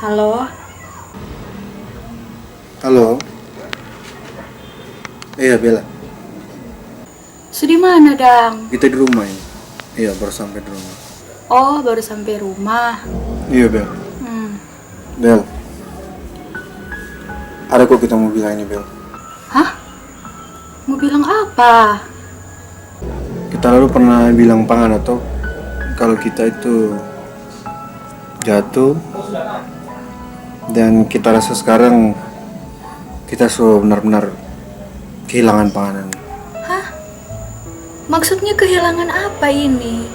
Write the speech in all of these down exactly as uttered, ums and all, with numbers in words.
Halo? Halo? Iya, Bella. Su di mana, dang? Kita di rumah ini. Iya, baru sampai di rumah. Oh, baru sampai rumah. Iya, Bel. Hmm. Bel. Ada kok kita mau bilang ini, Bel. Hah? Mau bilang apa? Kita lalu pernah bilang pa ngana to, kalau kita itu jatuh, dan kita rasa sekarang kita so benar-benar kehilangan pa ngana. Hah? Maksudnya kehilangan apa ini?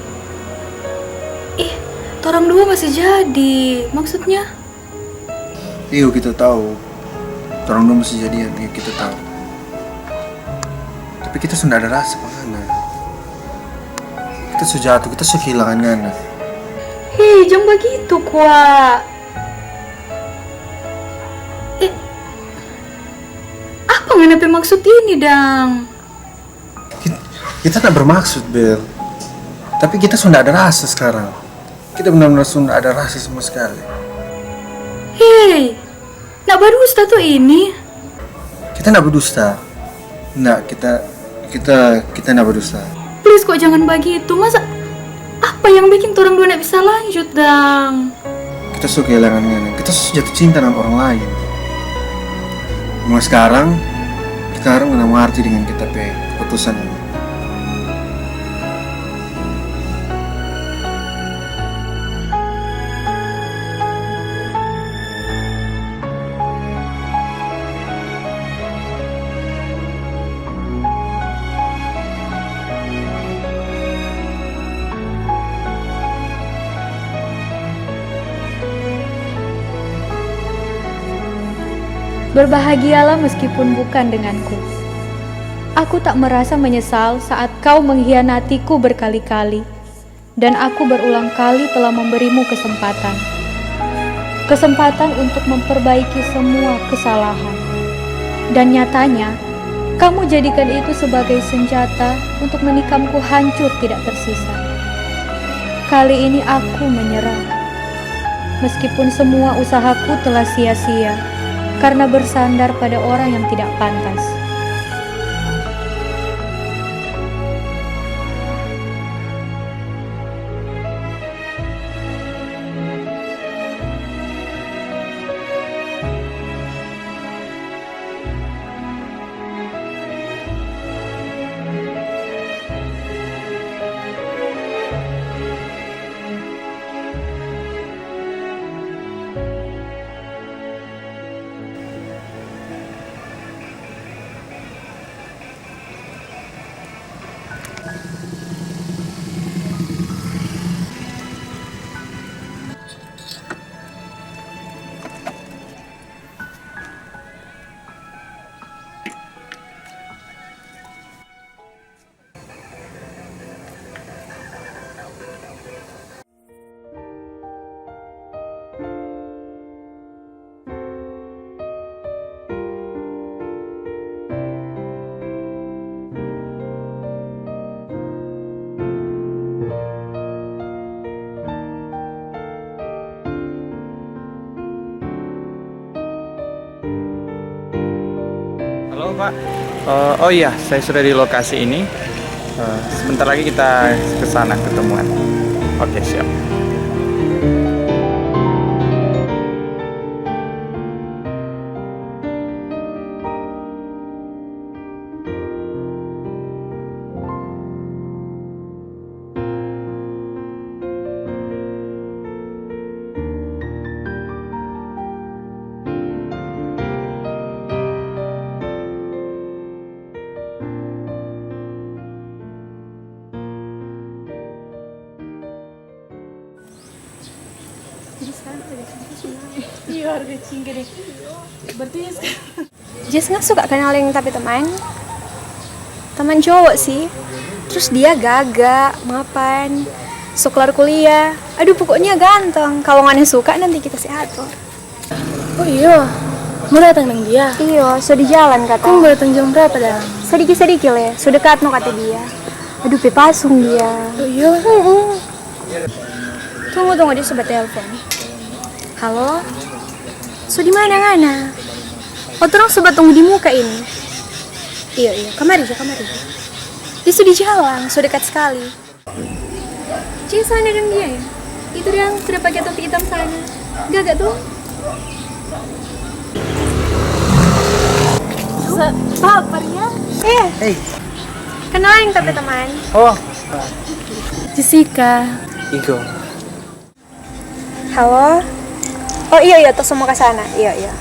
Ih, torang dua masih jadi. Maksudnya? Iyo, kita tahu. Torang dua masih jadian, iyo, kita tahu. Tapi kita sudah ada rasa pa ngana. Kita su jatuh, kita su kehilangan ngana. Hei, jang bagitu kwa. Eh, apa ngana pe maksud ini, dang? Kita, kita tak bermaksud, Bel. Tapi kita sudah ada rasa sekarang. Kita benar-benar sudah ada rasa sama sekali. Hei, nak badusta to ini? Kita ndak berdusta. Ndak, kita kita kita ndak berdusta. Please kwa, jangan bagitu. Masa apa yang bikin torang dua ndak bisa lanjut, dang? Kita su kehilangan ngana. Kita su jatuh cinta dengan orang lain. Mulai sekarang, kita harus mengerti dengan kita pe keputusan ini. Berbahagialah meskipun bukan denganku. Aku tak merasa menyesal saat kau mengkhianatiku berkali-kali, dan aku berulang kali telah memberimu kesempatan. Kesempatan untuk memperbaiki semua kesalahan. Dan nyatanya, kamu jadikan itu sebagai senjata untuk menikamku hancur tidak tersisa. Kali ini aku menyerah. Meskipun semua usahaku telah sia-sia karena bersandar pada orang yang tidak pantas. Halo, Pak. Eh, oh iya, saya sudah di lokasi ini. Eh, sebentar lagi kita ke sana ketemuan. Oke, siap. Jadi sekarang ada cinta semua. Iya, harga cinta deh. Berarti sekarang Jess nggak suka kenal yang tapi teman. Teman cowok sih. Terus dia gaga, mapan, so kelar kuliah. Aduh, pokoknya ganteng. Kalau ngana suka, nanti kita se atur. Oh iya, mau datang deng dia? Iyo, so di jalan kata. Kong datang jam berapa, dang? Sadiki-sadiki le, so dekat no kata dia. Aduh, pe pasung dia. Oh iya. Tunggu, tunggu, dia coba telepon. Halo? So di mana ngana? Oh, torang so batunggu di muka ini. Iyo, iyo, kamari jo, kamari jo. Dia so di jalang, so dekat skali. Cek sana deng dia ya. Itu dang sudah pake topi itam sana. Gaga tu. Sa-, baper ya. Eh, Hei. Kenalin ta pe teman. Oh. Jessica. Igo. Halo. Oh iyo, iyo, tong so mo ka sana. Iyo, iyo.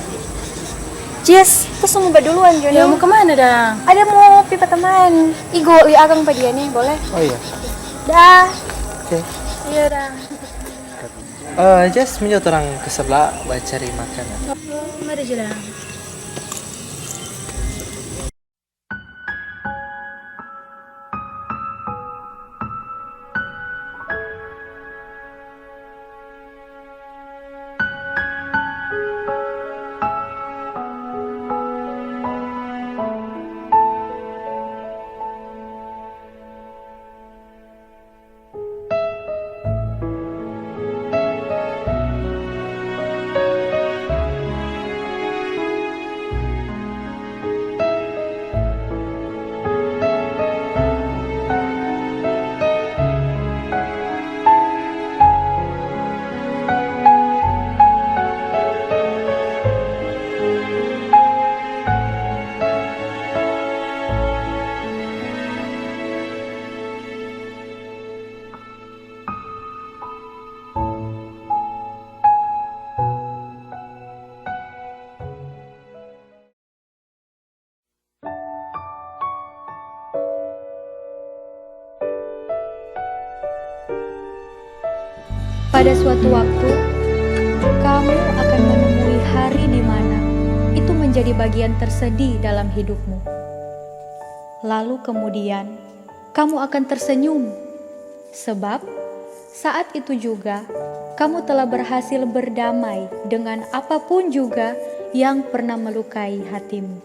Jess, tong so mo baduluan jo ni. Iyo, mo ka mana dang? Ada mo pi pa teman. Igo, lia akang pa dia ni, boleh? Oh iya. Dah. Oke. Iyo dang. Eh, Jess, mi jo torang ka sabla bacari makanan. Oh, mari jo dang. Pada suatu waktu, kamu akan menemui hari di mana itu menjadi bagian tersedih dalam hidupmu. Lalu kemudian, kamu akan tersenyum, sebab saat itu juga kamu telah berhasil berdamai dengan apapun juga yang pernah melukai hatimu.